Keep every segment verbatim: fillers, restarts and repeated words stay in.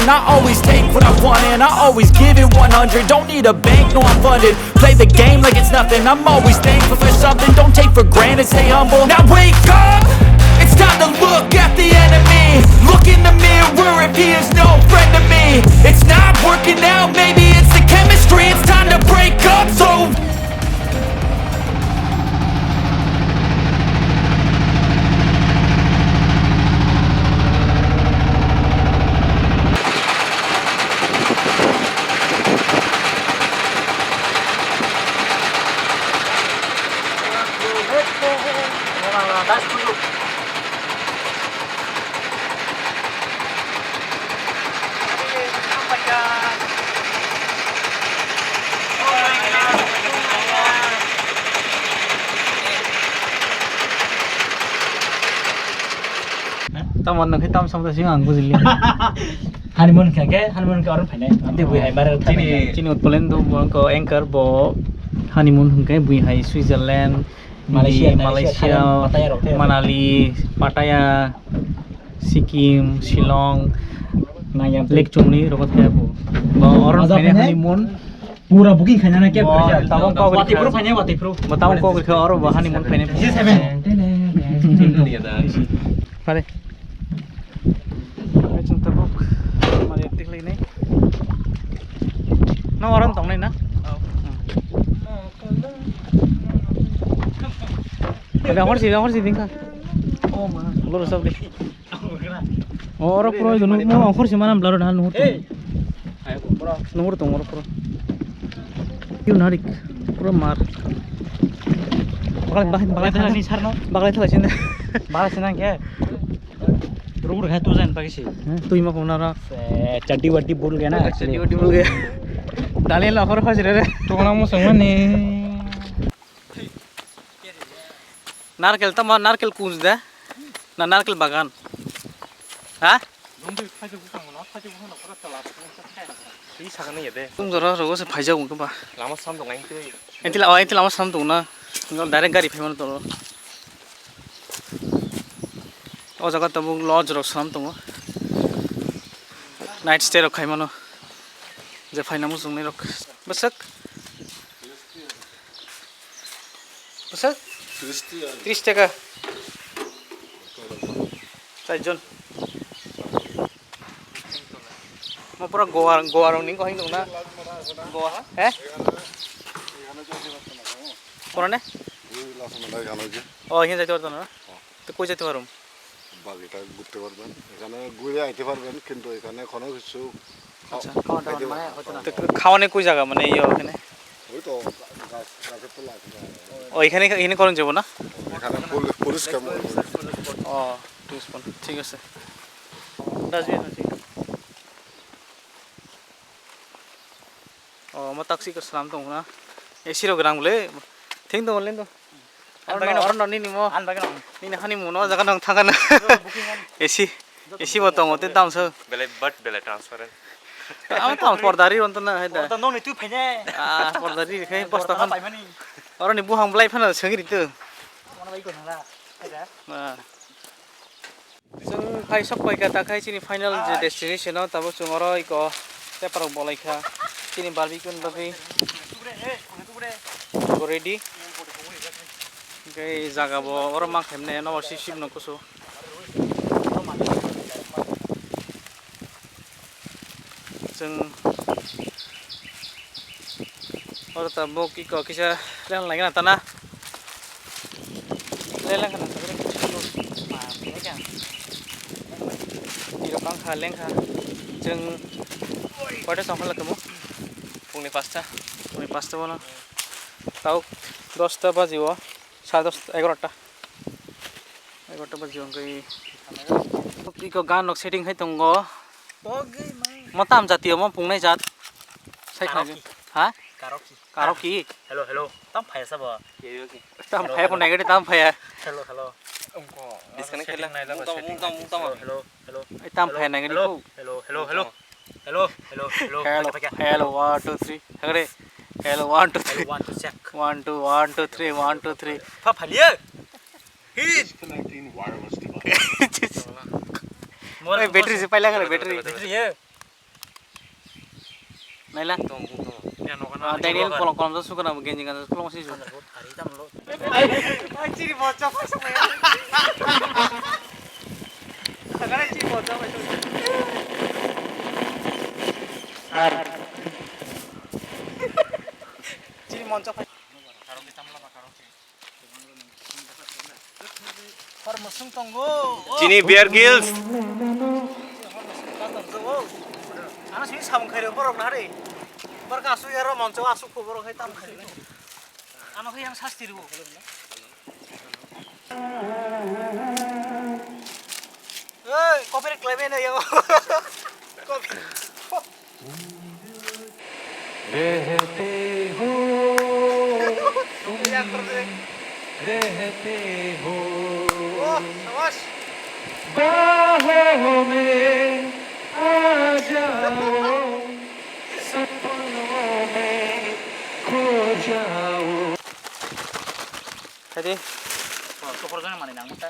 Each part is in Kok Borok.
I always take what I want and I always give it one hundred. Don't need a bank, no, I'm funded. Play the game like it's nothing. I'm always thankful for something. Don't take for granted, stay humble. Now wake up! It's time to look at the enemy. Look in the mirror if he is no friend to me. It's not working out, maybe it's the chemistry. It's time to break up, so Tamo nang khe tam sam ta sing ang bujili. Honeymoon khe, khe honeymoon khe orom phainai. Ante bui hai mare chini, thani. Chini Utpalendra bo ko anchor bo honeymoon hwnkhe bui hai Switzerland, Malaysia, Hindi, Malaysia, Malaysia, Thailand, Pattaya rok khe. Manali, Pattaya, Sikkim, Shillong, Nayam Lake Chumni rok thaya bo. Bo orom Maza phainai phainai? Honeymoon. Pura booking khainani khe bo, phaijak. Tabuk kok Watwi rikha. Phuru phainai, watwi phuru. Bo tabuk kok rikha oro bo honeymoon phainai. G seven. Pare. Ai chwng tabuk mani tik lai nai. No orom tong nai na? Rang hor si, rang hor si ding kha. Oh ma. Lor sab di. Oro puro idu nung mo ongkhor si manam blaro na nuhur tong. Nuhur tong oro puro. Iu narik puro mar. Baklai baklai baklai thala ni sarno. Baklai thala sini. Baklai sini ke. Rubur khai tu jan pagi si. Tui ma kona ra. Chaddi waddi bhul gaya na. Chaddi waddi bhul gaya. Dali la khor khajire re. Tokna mo sangmani. Narkel tamo narkel kunj da? Na narkel bagan? Ha? Twi sakani ya de. Tung jora rogo se phaijak wngkha ba. Lama sam dong ai twi. Enti la, enti lama sam dong na. Direct gari phaimano toro. O jaga tabuk lodge rok sam tongo. Night stay rok khaimano. Je phaina muchungnai rok. Bwswk. Bwswk? Tris taka. Tris taka. Char jon. Mo pura Goa, Goa rong ni kohai nung na. Goa ha? Eh? Pura ne? Oh, iyan jaite parto na? Te koi jaite parum? বাকিটা ঘুরতে পারবেন, এখানে ঘুরে আইতে পারবেন, কিন্তু এখানে কোনো কিছু খা-, আচ্ছা। খাওয়া দাওয়া খাইতে মানে পারবেন। হয়তো না। তো খাওয়ানি কই জায়গা মানে ইয়ে ওখানে? ওই তো গা-, গাছ, গাছের তলা আছে। ও, এখানে, এখানে করেন যাবো না? এখানে পুলি-, পুলিশ ক্যাম্প ওই। ও, টুরিস্ট পয়েন্ট, ঠিক আছে। Dustbin আছে। O, omo taksi ka swnam tongo na. A C rok rang le. Thing tongo le do. Oro no, oro no nini mo. Nini honeymoon o jaga nang thangana. A C, A C bo tongo te dam so. Belai, but belai transparent. Amo tamo pordari ron to na hai da. Porda nong ni tu phaine. Ah, pordari khai posta phan. Oro ni buhang blai phana sengri to. Mana bai ko nala. Hai da. Ah. Chwng hai sok pai kha, ta khai chini final je destination o, tabuk chwng oro iko tei parok bolai kha chini barbecue ni bagwi. Bo ready. Hwnkhe jaga bo oro mang khaimne nobar sip sip no kusu. Chwng oro tabuk iko kisa leng laina tana. Leng laina tana. Tirok ang kha leng kha. Chwng koita song khala kamo? Pungni pasta. Pungni pasta bono. Tau dosta baji o. Sare dosta, egarota. Egarota baji o hwnkhe. Iko gan rok setting khai tongo. Mo tam jatiyo mo pungnai jat. Sai karaoke. Ha? Karaoke. Karaoke. Hello, hello. Tam phaya sabo. Tam phaya ko negative tam phaya. Hello, hello. Disconnect khaila. Mung tamo, mung tamo, mung tamo. Hello, hello. Ai tam phaya negative ko. Hello, hello, hello. Hello, hello, hello. Hello, hello, one, two, three. Hagre. Hello, one, two, three. Hello, one, two, check. One, two, one, two, three, one, two, three. Pha phaliye. Hit. Disconnecting wireless device. Oi, battery se paila kare, battery. Battery ye. Naila. Tong, tong, tong. Ya, nogo na. Ah, Daniel kolom, kolom to sukana bo genji gana kolom si su. Ari tam lo. Ai, ai, chiri bo chok. Sagare chiri bo chok. Sir. Chiri mon chok. Hor musung tongo. Chini Bear Grylls. Hor musung ka tongjago. Ano sini samung khairo borok na re. Borok asuk yaro moncho asuk ko borok hai tam khairo. Ano hai yang sasti ribo. Oi, copyright claim na yo. Copy. रहते हो तुम, रहते हो बाहों में आ जाओ, सपनों में खो जाओ। Khaidi. Oh, tokhorjani manwi nang mata.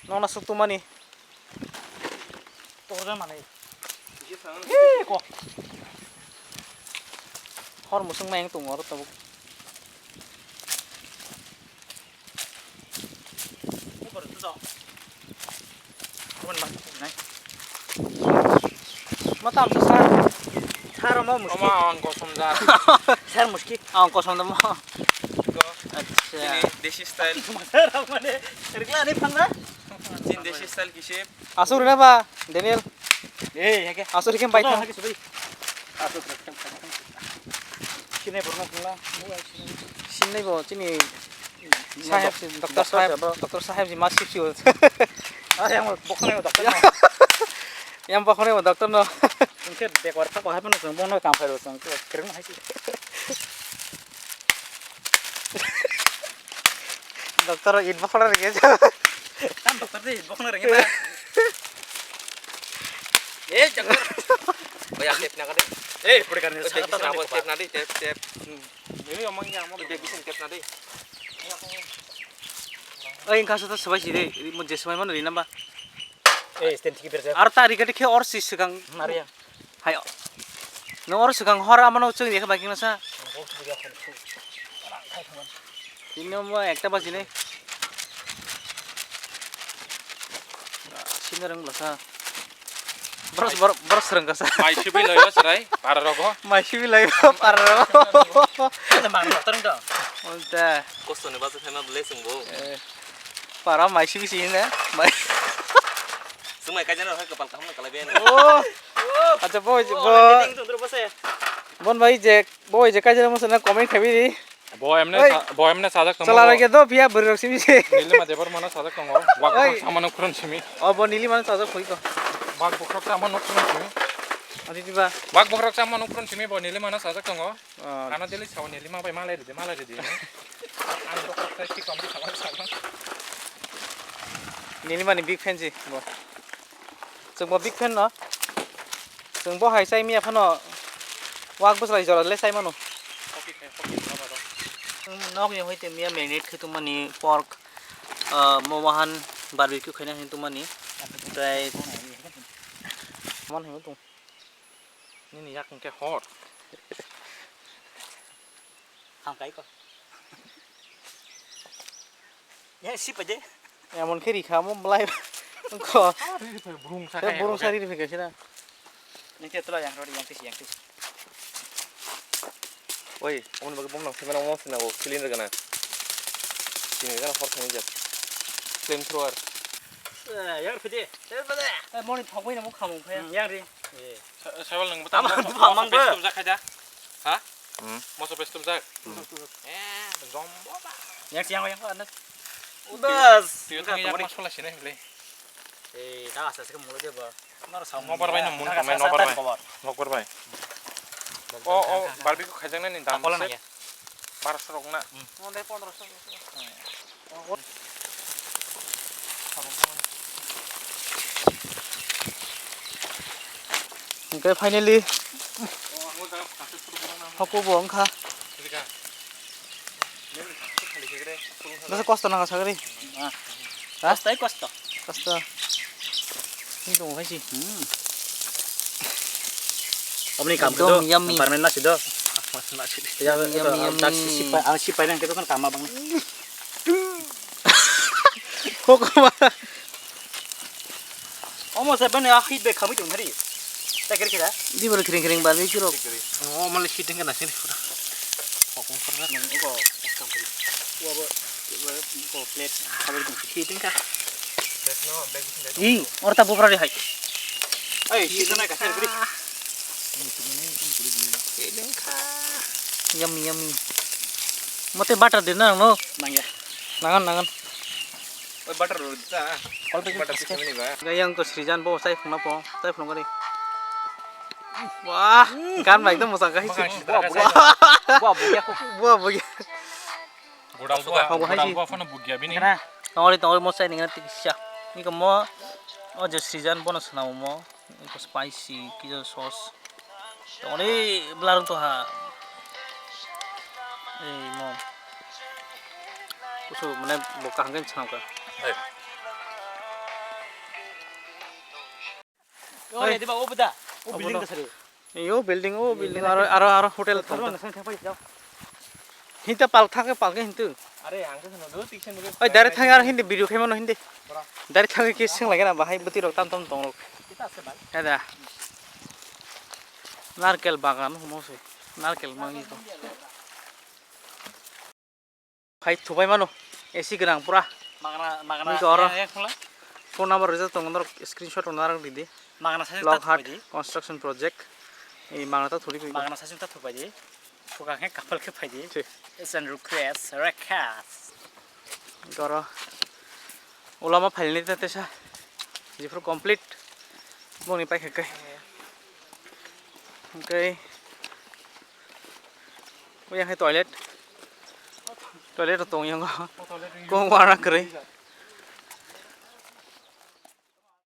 Nona suktumani. Torjak manwi. Hor musung mayang tongo oro tabuk. Ma tamsa sar. Sar ma muski. Oma ang kosom da. Sar muski. Ang kosom da mo. Acha. Desi style. Sar mane. Rikla ani phangna. Chin desi style kisi. Asuk rina ba, Daniel. Eh, ya ke? Asuk rikhe bai thang. Asuk rikhe bai thang. Sini borno khula. Sini bo chini saheb si, doctor saheb, doctor saheb si ma sip si. Ah, yang bokhne doctor. Yang bokhne doctor no. Engke bekor thak bahai pano bono kam phai ro sang. Kereng hai si. Doctor it bokhna rege. Tam doctor de it bokhna rege ba. Eh, doctor. Oya, tep na kade. Eh, pura karne. Tep na de, tep, tep. Ini omong ya, omong. Tep na de. Oi, engkha sa ta sabai si de, mo je sabai mano ri namba. Eh, stand tiki berja. Ar ta ri kate khe or si swkang. Nari ya. Hai. No or swkang hor amano chwng ya khe bai khe sa. Tini mo ekta bajinai. Sini rang bwlasa. Boros, bor-, boros rang kasa. Mai sibi loyo chwrai, para rogo. Mai sibi loyo, para rogo. Ano mang doctor to. Onta. Kosto ni basu thema blessing bo. Eh. Para mai sibi sini na. Mai. Sumai kaijana hai kapal kaham na kalai ben. Oh. Acha bo, bo. Bon bhai je, bo je kaijana mo sana comment khabi di. Bo emne sa-, bo emne sajak tongo. Chala rage do biya bwrwi rok simi se. Nilima Debbarma no sajak tongo. Wak bokhorok samano khurun simi. O bo Nilima no sajak khoi ko. Wak bokhorok samano khurun simi. Adi diba. Wak bokhorok samano khurun simi bo Nilima no sajak tongo. Ano daily sao Nilima bai malai ridi, malai ridi. Ang bokhorok sai si kom di sao sao. Nilima ni big fan si bo. Chwng bo big fan no. Chwng bo hai chai miya phano wak bwswlai jora le chai mano. Nok ni hoi tongmiya marinate khe tongmani pork, ah, momohan barbecue khaina hin tongmani. Tei mon hin tong. Nini yak hwnkhe hor. Hamkai ko. Ya, si paje. Emon khe rikha mo belai. Ko. Burung sa burung sari rikha sina. Nang te tula yang rodi yang tisi yang tisi. Oi, omo bagwi bom nang sima nang mo sina go cylinder gana. Sini gana hor thani jak. Flame thrower. Eh, yang pide. Eh, moni thok bai na mo khamung phe. Yang ri. Eh. Sa-, sawal nang butang. Ama mo-, bupha mo mang bes ba. Tum jak khaja. Ha? Hmm. Moso bes tum jak. Hmm. Eh, jombo ba. Yang siang yang anas. Bas. Tiyo tang yak mas pala sini beli. Eh, ta asa sik mulo je ba. Nar sa. Nobar bai nang mun kamai nobar bai. Nobar bai. O, o, barbecue khaijak nani dam. Kola na ya. Barosho rok na. Hmm. Mo dai pondroso. Hingke finally hoko bo wngkha. Bwsa kosto nangkha sagri. Ha? Kosto, kosto. Kosto. Ini dong hai si. Hmm. Aboni kam ekdom do, yummy. Permanent na sido. Yummy, yummy, yummy. Ang sipai, ang sipai nang kito kan kama bang. Kok ma. Omo se bani a hit be khamui tong hari. Ta kiri kira. Di bor kring kring ba di kiro. Oh, mali hit ding kana sini pura. Kok ma pura. Nang ko, ko plate. Hit ding ka. I, orta bukra di hai. Ai, hit na ka kiri. Yummy, yummy. Mote butter din na, no? Nangya. Nangan, nangan. Oi, butter ro ta. Butter sih ini ba. Gayang ko Srijan bo sai phungna po, sai phung gari. Wah, gan bai ekdom mosa gai. Buah, buah. Buah, buah. Godal buah, godal buah phano bugya bini. Tongori, tongori mo sai ninga tiksa. Ni ko mo, o je Srijan bono swnamo mo. Eko spicy kisa sauce. Tongni blarung to ha. Ei mom. Kusu mane bo kaham khe chwng kha. Hey. O, hey. Ede ba, o buda. O building kasari. Yo building, o building, aro, aro, aro hotel thang. Hinta pal thang, pal khe hintu. Are, ang khe no do, tiksen do. Oi, direct thang, aro hindi video khe mano hindi. Direct thang khe sing lagi na bahai bwtwi rok tam tam tong rok. Kita ase bai. Ada. Narkel bagan mo se. Narkel mangi ko. Phai thubai mano. A C gwnang pura. Magna, magna. Nini ko oro. Yang, yang khula. Phone number rijak tongo norok screenshot rok narang ridi. Magna sasing ta Lockhart thubai di. Construction project. Ei magna ta thuri bai. Magna sasing ta thubai di. Phuka khe kapal khe phai di. Thik. It's an request, request. Goro. Ulama phailni ta tesa. Jifru complete. Bongni paikha kai. Okay. Yang hai toilet. Toilet tong yang. Kong wara kwrwi.